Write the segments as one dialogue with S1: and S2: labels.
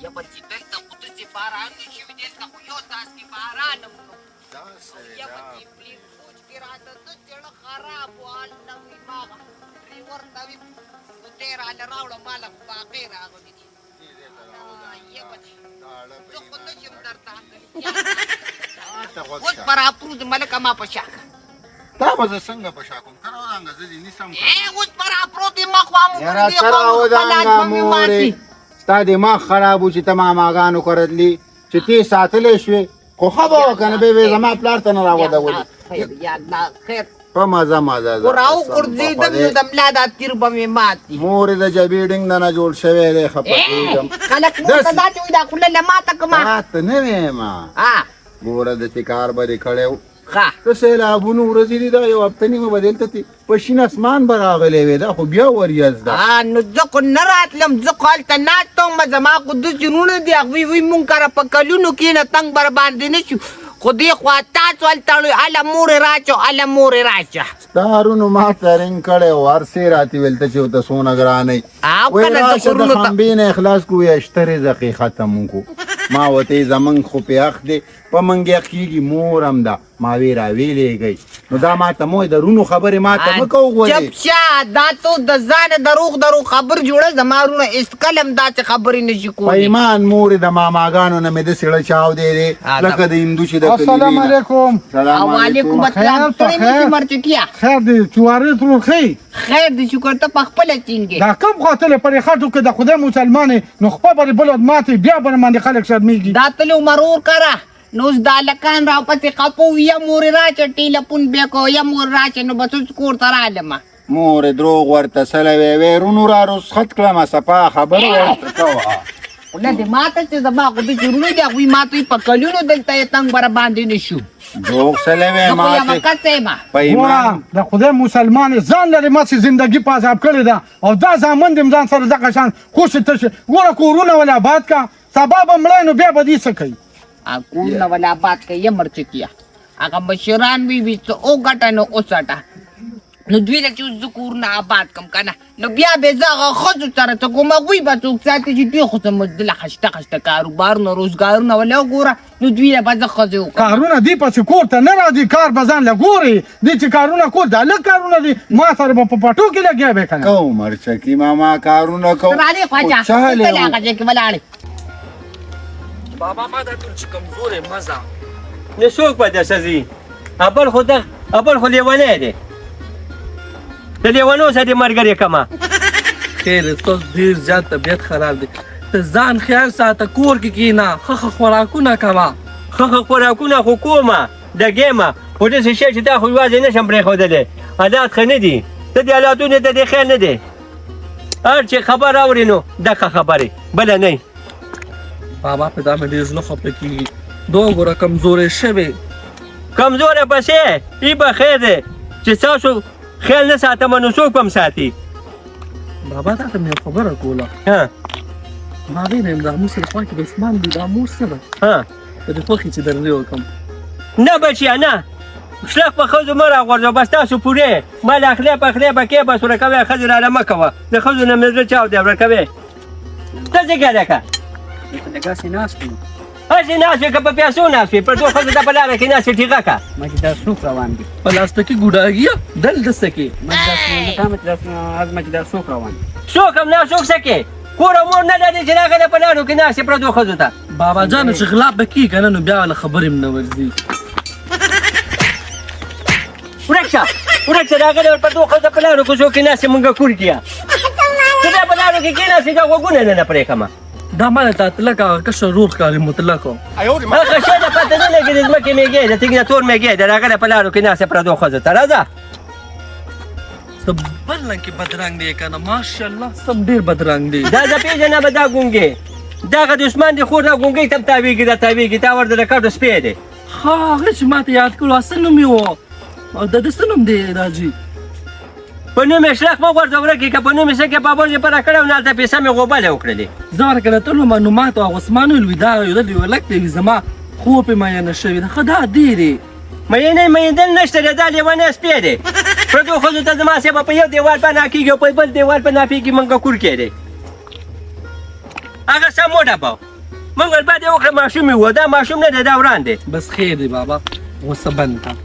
S1: یا به چې دلته خو داسې بارانونه شوي، دلته خو یو څاڅکی باران هم نه و.
S2: داسې
S1: یا
S2: ده.
S1: به چې پلین کوچ کې راته داسې زړه خراب و، هلته وي ما ډریور ته وي بوټی راله راوړه، ما له خو باقۍ راغلي دي.
S2: دې ځای ته راودانګه.
S1: یا به چې
S2: دا اړه به
S1: زه
S2: یې
S1: خو
S2: نه
S1: نه شم درته.
S2: ته غوږ
S1: اوس
S2: شه.
S1: به راپروځم ملکه، ما په شا کړه.
S2: تا به زه څنګه په شا کوم؟ ته راودانګه، زه دې نیسم که
S1: ای اوس به راپروت یم، ما خوا مو
S2: یاره
S1: کړې،
S2: ته
S1: خوا مو خپل
S2: راودانګه
S1: لاس به مې
S2: مورې.
S1: ماتي.
S2: ستا دماغ خراب و چې ته ماماګانو کره تلې چې تی ساتلی شوې، خو ښه به وه که نه، بیا به یې زما پلار ته نه راودولې.
S1: خیر یا الله خیر.
S2: په مزه مزه ځه.
S1: خو راوغورځېدم نو د ملا دا تیر به مې مات وي.
S2: مورې د جبې ډینګ نه نه جوړ شوی دی، خفه کېږم.
S1: خلک مور ته داسې وایي، دا خوله له ماته کړمه.
S2: تا ته نه وایم. ګوره داسې کار به دې کړی و.
S1: ښه.
S2: د سیلابونو ورځې دي، دا یو هفته نیمه به دلته تې په شین اسمان به راغلی وې، دا خو بیا وریځ ده.
S1: نو زه خو نه راتلم، زه خو هلته ناست وم. زما خو داسې وروڼه دي، هغوی وایي مونږ کره په کلونو کښېنه، تنګ به راباندې نه شو، خو دې خوا تاسو هلته هله مورې راشه، هله مورې راشه.
S2: ستا وروڼو ما ته رنګ کړی و، هر څه یې راته ویل، ته چې ورته څونه ګران یې.
S1: او
S2: وایي
S1: که نه زه
S2: راشه د
S1: وروڼو ته
S2: خمبې نه اخلاص کړو، وایي شته رزق یې ختم وکړو. ما ورته ویل زمونږ خو پې حق دی، په مونږ یخ کېږي، مور هم ده. ما وی راویلېږئ، نو دا ما ته مو د وروڼو خبرې ما ته مه کوه غولې.
S1: چپ شه، دا ته د ځانه دروغ دروغ خبر جوړه. زما وروڼه هېڅکله هم داسې خبرې نه شي
S2: په
S1: کولی.
S2: ایمان مورې د ماماګانو نه مې داسې زړه چاودی دی لکه د هندو چې د کلي
S3: السلام
S2: نه.
S3: علیکم.
S2: سلام
S1: وعلیکم
S2: علیکم.
S1: السلام.
S3: خیر په
S1: ستړی مه
S3: خیر.
S1: شې مرچکیه.
S3: خیر دی چوارې ترور ښه؟
S1: خیر دی شکر، ته په خپله ټینګې.
S3: دا کوم خاطر پرې خټو کې د خدای مسلمان یې، نو خپه به دې بله ماتې، بیا به باندې خلک شرمېږي.
S1: دا تلو مرور کره، نو اوس دا هلکان راپسې خفه وو، یا مورې راشه ټیلفون بیا کوه، یا مور راشه، نو بس اوس کور ته رالمه.
S2: مورې دروغ ورته سلی وی، وی وروڼو را رخصت کړمه، صفا خبره ورته کوه.
S1: خوله دې ماته چې زما خو داسې وروڼه دي، هغوی ماته وایي په کلونو دلته یې تنګ به راباندې نه شو.
S2: دروغ سلی وی
S1: زه خو یوه
S2: ماته
S1: کسه یم.
S2: په
S3: ګوره
S2: ایمان
S3: د خدای مسلمان یې، ځان لرې ماسې زندګي په عذاب کړې ده، او دا زامن دې هم ځان سره دغه شان خوشې تشې. ګوره کورونه ولې آباد که، سبا به مړی نو بیا به دې څه کوي؟
S1: کورونه ولې آباد که یې مرچکیه، هغه مشران وي وي څه وګټه نو وڅټه. نو دوی له چې اوس زه کورونه آباد کړم که نه، نو بیا به زه هغه ښځو سره څه کوم؟ هغوی به څوک ساتي چې دوی خو څه مزدله خشته خشته کاروبارونه روزګارونه ولې وګوره، نو دوی له به زه ښځې وکړم.
S3: کارونه دي پسې کور ته نه راځي، کار به ځان له ګوري دي چې کارونه کول دا لږ کارونه دي، ما سره به په پټو کې لګیا وې که نه.
S2: کوم مرچکي ماما کارونه کوم.
S1: ته راځې خواجه،
S2: خو چا
S1: ته
S2: له
S1: له هغه ځای کې ولاړې.
S4: بابا ما دا ټول چې کمزوری مه ځه.
S5: نو څوک به درسه ځي؟ ابل خو دغ ابل خو لیونی دی، د لیونو سره دې ملګری کمه.
S4: خیر دی، ستاسو ډېر زیات طبیعت خراب دی، ته ځان خیال ساته، کور کې کښېنه، ښه ښه خوراکونه کوه.
S5: ښه ښه خوراکونه خو کومه دګېمه، خو داسې شی چې دا خو یوازې نه شم پرېښودلی. حالات ښه نه دي، ته دې حالاتونو ته دې خیال نه دی. هر چې خبر اورې نو دغه خبرې بله نه.
S4: بابا په دا مې ډېر زړه خفه کېږي، دا وګوره کمزوری شوی.
S5: کمزوری پسې ای به خیر دی چې ستاسو خیال نه ساتم نو څوک به هم ساتي.
S4: بابا تا ته مې یو خبره کوله. ما ویل دا مور سره خوا کې د عثمان دی، دا مور څه ده؟ ته دې خوښ یې چې درنې وکړم؟
S5: نه بچیه نه، شلخ په ښځو مه راغورځوه، بس تاسو پوره ما له اخلې پخلې به کې بس ورکوې، ښځې راله مه کوه، د ښځو نه مې زړه چاودی ورکوې. ته څه کوې لکه؟
S6: لکه داسې ناست وم.
S5: هسې ناست وې که په پیسو ناست وې؟ پر دوو ښځو ته په لاره کې ناست وې، ټیغه که.
S6: ما چې دا څوک روان دي؟
S4: پلاستیکي ګوډاګیه دلته څه کې؟
S6: ما چې دا څوک روان دي؟
S5: څوک هم نه، څوک څه کې؟ کور او مور نه لري چې راغله په لارو کې ناست پردو ښځو ته.
S4: بابا جانه چې غلا به کېږي که نه نو بیا له خبرې هم نه ورځي.
S5: ورک شه ورک شه، راغلی ور پردو ښځو ته په لارو کوڅو کې ناست مونږ کور کې ته بیا په لارو کې کېناستې دا غوږونه نه نه پرې کړمه.
S4: دا ما له تطلق هغه کشر ورور ښکاري مطلق.
S5: هغه شی د پته نه لګي، د ځمکې میږی د تیږ نه تور میږی دی، راغلی په لارو کې ناست پردو ښځو ته. راځه.
S4: څه بل رنګ کې بدرنګ دی که نه، ماشاءالله سم ډېر بدرنګ دی.
S5: دا زه پېژنم دا ګونګی، دغه د عثمان د خور دا ګونګی ته هم تاوېږي، دا تاوېږي، تا ورته د کډو سپی دی.
S4: ښه هغه چې ما ته یاد کړو څه نوم یې و؟ د ده څه نوم دی راجي؟
S5: په نوم یې شلخ مه غورځه ورک یې که په نوم یې څه کې په بل یې پره کړی نو هلته پیسه مې غوبلې وکړلې.
S4: زه ورکه کله تلم نو ما ته هغه عثمان ویل وي دا یو دلته یو هلک دی وي زما خور پرې میینه شوې ده. ښه دا دی دی.
S5: میینې میندل نشته دی، دا لیونی سپی دی. پردو ښځو ته زما صاحب په یو دیوال پناه کېږي او په بل دیوال پناه کېږي، مونږ کور کې دی. هغه سم وډبه. مونږ باید یې وکړه ماشوم یې وو، دا ماشوم نه دی، دا وران دی.
S4: بس خیر دی بابا، غوسه بند کړه.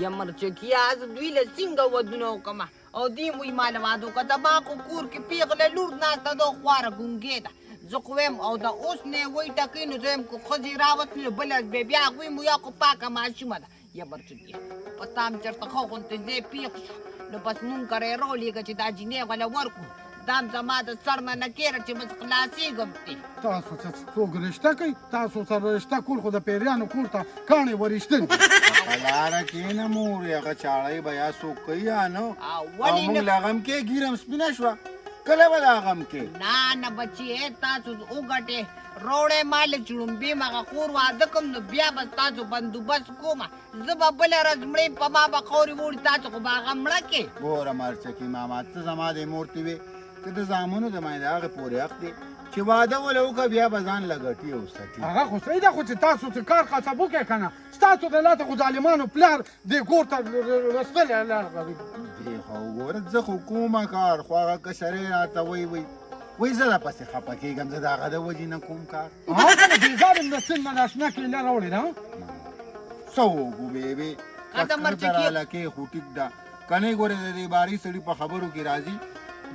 S1: یا مرچکیا زه دوی له څنګه ودونه وکړم او دې مو یې ما له واده وکړه. زما خو کور کې پېغله لور ناسته ده، خواره ګونګې ده. زه خو وایم او د اوس نه یې وایي ټکۍ، نو زه وایم که ښځې راوستلې نو بله ورځ به بیا هغوی مو یا خو پاکه ماشومه ده. یا مرچکیا په تا هم چېرته ښه غوندې ځای پېښ شو نو بس مونږ کره یې راولېږه چې دا جینۍ وله ورکړو. دا هم زما د سر نه نه کېره چې بس خلاصېږم ترې.
S3: تاسو څه څوک رشته کوي؟ تاسو سره رشته کول خو د پیریانو کور ته کاڼې ورشتل.
S2: په لاره کښېنه مورې، هغه چاړۍ به یا څوک کوي یا نه.
S1: او
S2: او
S1: ولې
S2: موږ
S1: نه؟
S2: لا غم کې ږیره هم سپینه شوه، کله به دا غم کې؟
S1: نه نه بچې، تاسو وګټې روړی ما له چې ړومبی مغه خور واده کوم نو بیا به ستاسو بندوبست کومه. زه به بله ورځ مړ یم، په ما به خاورې ووړي، تاسو خو به هغه مړه کې.
S2: ګوره مرچکې ماما، ته زما د مور ته وې ته د زامنو د مې د هغې پورې حق دی چې واده وله وکړه، بیا به ځان له ګټي او سټي.
S3: هغه خو صحیح ده، خو چې تاسو څه کار قصب وکړئ که نه، ستاسو د لاسه خو ظالمانو پلار دې کور ته رسولی لار غریب.
S2: دې خو وګوره، زه خو کومه کار، خو هغه کسرې راته وایي وایي وایي زه راپسې خفه کېږم، زه د هغه د وجې نه کوم کار.
S3: هغه که نه بې ظالم د سیند نه دا شنه کیله راوړې ده.
S2: څه وکړو بېبې،
S1: قدم
S2: ککړ
S1: مرچکې.
S2: ته راله کې خو ټیک ده که نه ګورې د دې باري سړي په خبرو کې راځي.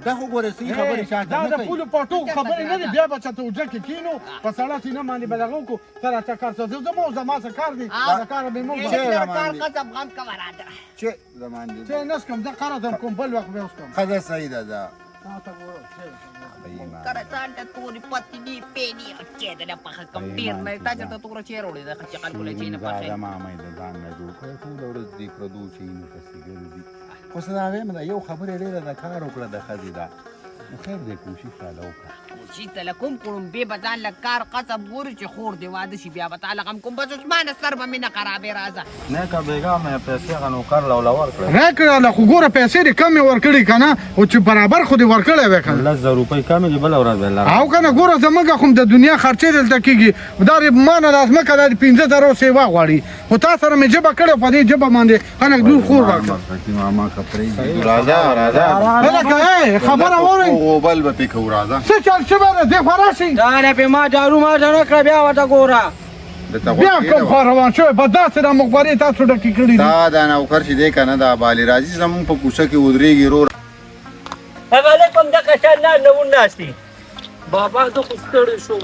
S2: دا خو ګوره صحیح خبرې چاته
S3: دا
S2: نه
S3: د
S2: کوي.
S3: پولو پټو خبرې نه دي، بیا به چاته اوجه کې کښېنو په سړه سینه باندې به دغه وکړو. ته راته کار څه، زما او زما څه کار دی، دا کار به مونږ
S2: چې
S1: کار
S2: زمان دی.
S1: قسم غم کوه راته.
S2: چې زمان دی.
S3: چې نه څکم، زه قرض هم کوم، بل وخت به وڅکم.
S2: ښځه صحیح ده دا.
S3: تا ته ګوره،
S1: کره ځان ته تورې پتنې پېنې چې د نه پخه کوم ډېر نه تا چېرته توره چای راوړې ده چې خلکو له چای نه پخې.
S2: زاده ماما یې د ځان نه جوړ کړی، ټوله ورځ دې پردو چایونو پسې ګرځي. خو څه دا وایم، دا یو خبرې ډېره د کار وکړه د ښځې ده، نو خیر دی کوشش راله وکړه.
S1: کوشش ته له کوم کړم، بې به ځان له کار قصب ګوري چې خور دې واده شي، بیا به تا له غم کوم. بس اوس ما نه سر به مې نه خرابې. راځه
S7: نه که بېګا مې پیسې هغه نوکر له وله ورکړې.
S3: راکړه خو ګوره پیسې دې کمې ورکړي که نه، او چې برابر خو دې ورکړی وی که نه.
S7: 10,000 روپۍ کمې دي، بله ورځ به یې لرم.
S3: او که نه ګوره زموږ خو هم د دنیا خرچې دلته کېږي. دا دې ما نه دا ځمکه دا دې 5,000 سیوا غواړي، خو تا سره مې ژبه کړې، په دې ژبه باندې خلک دور خور راکړه.
S2: ماما که پرېږدي راځه راځه.
S3: هلکه خبره واورئ.
S2: غوبل به پې کوو، راځه.
S3: څه چل شوی دی؟ دې خوا راشئ.
S6: دا نه پې ما دارو ما نه کړه، بیا ورته ګوره.
S3: بیا کوم خوا روان شوی؟ په داسې دا مقبرې تاسو ډکې کړې دي.
S2: دا دا نوکر چې دی که نه، دا بالي راځي زموږ په کوڅه کې ودرېږي رور.
S5: هغه هلک هم دغه شان نار نه وناست دي.
S4: بابا زه خو ستړی شوم.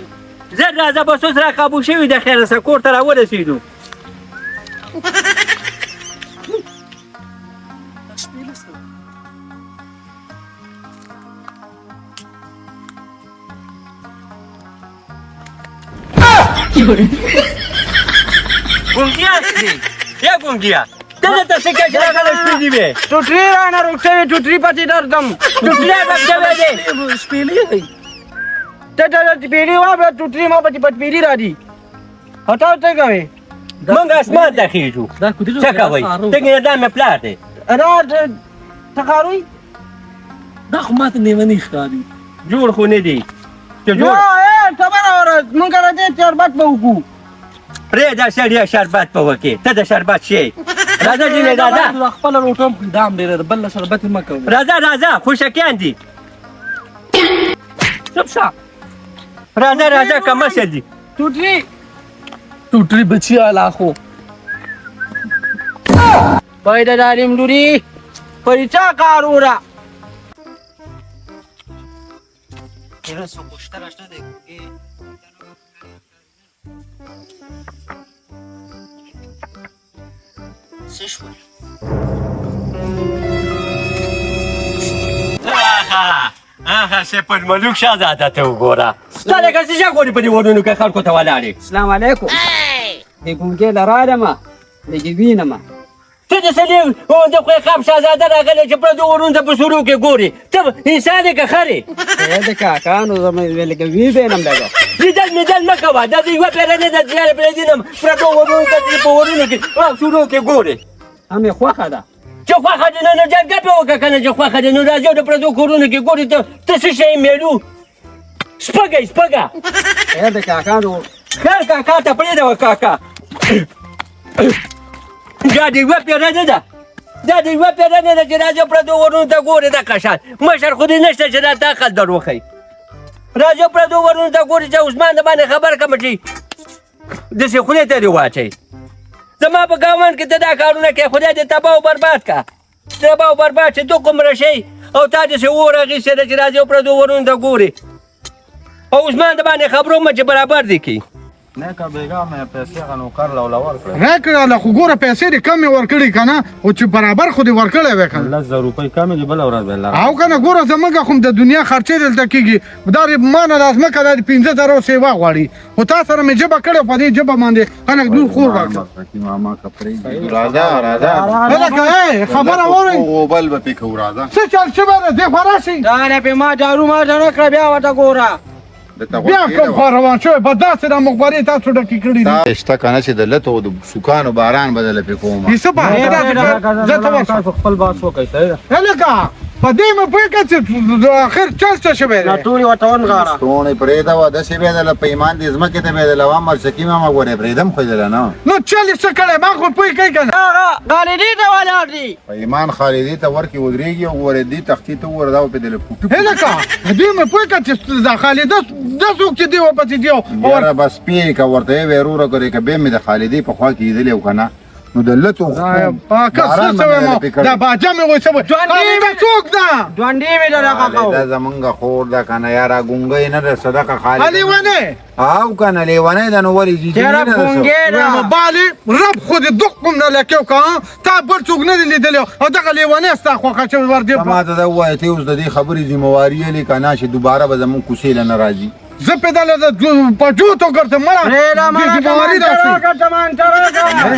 S5: زر راځه بس اوس را قابو شوي د خیره سره کور ته راورسېدو.
S4: شپېلې څه؟
S5: ګونګیا یا ګونګیا، ته دلته څه کوې چې راغلی شپې دي وې؟
S6: ټوټري رانه روک شوې، ټوټري پسې درځم.
S5: ټوټري روک شوی دی.
S4: شپېلې دی.
S6: ته د پیړۍ واوره، ټوټري ما پسې پټپیري راځي. او تاسو څه کوې؟
S5: موږ اسمان ته خېژو.
S4: دا کودي
S5: څه کوئ؟ ته ګنې دا مې پلار دی.
S6: دا څه کاروي؟
S4: دا خو ماته نیونی ښکاري.
S5: جوړ خو نه دی چې جوړ.
S6: نه خبره وره، موږ راځي شربت به وکړو.
S5: پرېږده سړیه، شربت به وکړې، ته د شربت شې. راځه جینۍ راځه.
S4: خپله روټه هم خوري، دا هم ډېره ده، بل له شربت یې مه کوه.
S5: راځه راځه، خوشکیان دي.
S4: چپ شه.
S5: راځه راځه، که مشر دي.
S6: ټوټري
S4: ټوټري بچیه لا خو.
S6: پای د ظالم لوري پر چا کار وره.
S5: هغه سپر ملوک شهزاده ته وګوره، ستا لکه څه شی ګورې په دې ورونو کې خلکو ته ولاړې.
S6: السلام علیکم. د ګونګې له راغلمه لږې وینمه.
S5: ته د سړي د خوی خام شهزاده راغلی چې پردو ورونو ته په سورو کې ګورې، ته انسان یې که خر یې؟
S6: د کاکانو زما لږه ویبینم لږه.
S5: لیدل میدل مه کوه، دا د یوه پیره نه ده چې یاره پرېږدي نم پردو ورونو ته چې په ورونو کې سورو کې ګورې.
S6: هم یې خوښه ده.
S5: چې خوښه دې نه نو جرګه پرې وکړه که نه، چې خوښه دې نو راځي او د پردو کورونو کې ګورې. ته څه شی یې مېلو؟ سپږه یې سپږه.
S6: خیر د کاکانو.
S5: خیر کاکا ته پرېږده وه کاکا. دا د یوه پیره نه ده، دا د یوه پیره نه ده چې راځي پردو ورونو ته ګورې. دغه شان مشر خو دې نشته چې راته عقل در وښیي. راځه پردو ورونو ته ګوري چې عثمان د باندې خبر کړم چې داسې خولې ته دې واچوي. زما په ګاونډ کې ته دا کارونه کوې، خدای دې تباه او برباد کړه، تباه او برباد چې دومره شي او تا داسې اور اخیستی دی چې راځي پردو ورونو ته ګوري او عثمان د باندې خبروم چې برابر دې کړي.
S7: نه که بیګا مې پیسې هغه نوکر له ورکړې.
S3: راکړه خو ګوره پیسې دې کمې ورکړي که نه، خو چې برابر خو دې ورکړی وی که نه.
S7: 10,000 روپۍ کمې دي، بله ورځ به یې لرم.
S3: او که نه ګوره زموږ خو هم د دنیا خرچې دلته کېږي، دا دې ما نه دا ځمکه دا دې 5,000 سیوا غواړي، خو تا سره مې ژبه کړې، په دې ژبه باندې خلک نور خور راکړه.
S2: راځه راځه
S3: هلکه خبره اورئ،
S2: غوبل به پې کوو، راځه.
S3: څه چل شوی دی؟ دې خوا راشئ.
S6: دا نه پې ما دارو ما ته نه کړه، بیا ورته ګوره.
S3: بیا کوم خوا روان شوی، په داسې را مخبرې تاسو ډکې کړې دي.
S2: شته که نه چې د لتو او د سوکانو باران به دله پې کوم.
S3: یې څه په زه ته ورشه.
S7: تاسو خپل باس وکړئ، صحیح ده.
S3: هلکه په دې مې پوه کړه چې اخر چل څه شوی
S6: دا
S3: دی.
S6: ټولې ورته ونغاړه.
S2: ستوڼې پرېږده وه، داسې به یې دله په ایمان دې ځمکې ته به یې دله وم، مرچکي ماما ګورې پرېږدم خو یې دله نه.
S3: نو چل یې څه کړی، ما خو پوه کوي که نه.
S6: هغه غالدې ته ولاړ دي.
S2: په ایمان خالدې ته ورکې ودرېږي او ګورې دې تختې ته وګوره، دا به پې دله پوټي.
S3: هلکه دې مې پوه کړه چې دا خالده دا څوک چې دی ورپسې دی
S2: یاره بس پې که ورته یې وایي وروره ګورې که بیا مې د خالدې په خوا کې لیدلی و که نه، نو د لتو
S3: پاکه څه سوی ما دا باجه مې وای سوی. خالده څوک ده؟
S6: ژوندې مې درغه کو.
S2: دا زمونږ خور ده که نه یاره، ګونګۍ نه ده، صدقه خالده
S3: لیونی
S2: او که نه لیونی ده، نو ولې جدي
S6: چېرې
S2: نه ده؟
S6: ګونګې ده؟
S3: بالي رب خو دې دقم نه لکیو که تا بل څوک نه دی لیدلی او دغه لیونی ستا خوښه چې ور دې.
S2: ما ته دا ووایه ته اوس د دې خبرې ذمهواري یې که نه چې دوباره به زمونږ کوڅې له نه راځي؟
S3: زه په دله په جوتو ګرځم مړه ذمهواري راسي.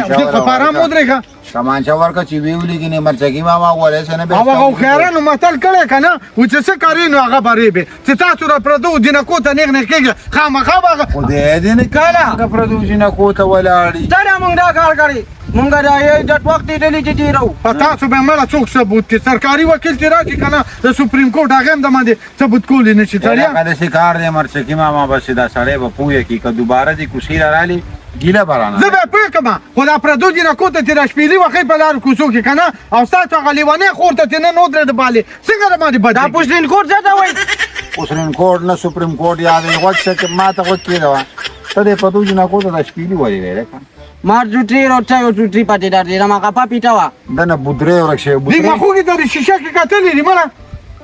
S3: دې خو په ارام ودرېږه.
S2: تمانچه ورکړه چې ویې ولیکي نه مرچکي ماما غوړی څه نه
S3: او هغه هوښیارانو متل کړی که نه و چې څه کوې نو هغه به رېبې، چې تاسو را پردو جینکو ته نېغ نېغ کېږئ خامخا به هغه.
S2: خدای دې نه کله پردو جینکو ته ولاړي.
S6: ته مونږ دا کار کړی، مونږ دا یې د وخت لیدلی چې تېرو.
S3: په تاسو به مړه څوک ثبوت کړي؟ سرکاري وکیل چې راشي که نه د سپریم کورټ هغه هم د باندې ثبوت کولی نه شي. سړیه
S2: داسې کار دی مرچکي ماما، بس دا سړی به پوه کړي که دوباره دې کوڅې له رالې ګیله به رانه.
S3: زه به یې پوه کړم، خو دا پردو جینکو ته چې دا شپېلي وښیي په لارو کوڅو کې که نه، او ستاسو هغه لیونی خور ته چې نن ودرېده بالې څنګه د باندې بد
S6: دا پوسلین کوټ څه ته وایي؟
S2: پوسلین کوټ نه سپریم کوټ یادوي. غوږ شه چې ما ته غوږ کېږده، ته دې پردو جینکو ته دا شپېلي ولې ویلې؟
S6: ما ټوټري روټه یو ټوټري پاتې در دې ما پپي ته وه.
S2: دنه بودرې ورک شوی.
S3: دې مخوګي ته شیشه کې کتلې دي مړه.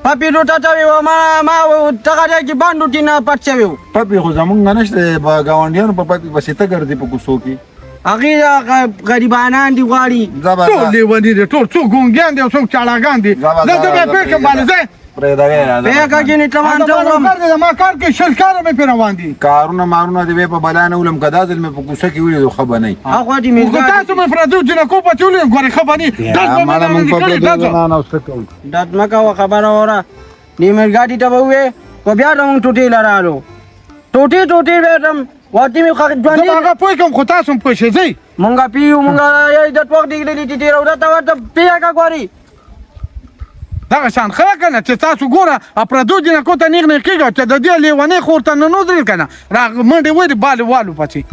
S6: پپي ټوټه ته وه، ما دغه ځای کې باندې ټي نه پټ شوی و.
S2: پپي خو زمونږ نه نشته، ګاونډیانو په پپي پسې ته ګرځي په کوڅو کې.
S6: هغې غریبانان دي غواړي.
S3: ټول لیوني دي، ټول څوک ګونګیان دي او څوک چاړاګان دي. زه به پوه کړم باندې ځای
S6: پوه کړه کښېنې تمانچه وړم.
S3: ما کار کوي 20 کاله مې پرې روان دي.
S2: کارونه مارونه دې بیا په بلا نه ولم، که دا ځل مې په کوڅه کې ولیدو ښه به نه وي.
S6: هاخوا دې مې
S3: خو تاسو مې پردو جینکو پسې ولیدو ګورې ښه به نه وي. ډز به مې نه کړی، ډز
S6: ډز مه کوه، خبره وره. دې میرګاډي ته به ووایې که بیا زموږ ټوټې له رالو، ټوټې ټوټې بیا ځم ورته مې
S3: زه به هغه پوه کړم، خو تاسو هم پوه شئ. ځئ
S6: مونږ پیو، مونږ یې د وخت دې لیدلي چې تېره ورځ ته ورته پیه که ګوري
S3: دغه شان ښه که نه چې تاسو ګوره پردو جینکو ته نېغ نېغ کېږي چې د دې لیونۍ خور ته ننوځل که نه را منډې وهي بالې والو پسې.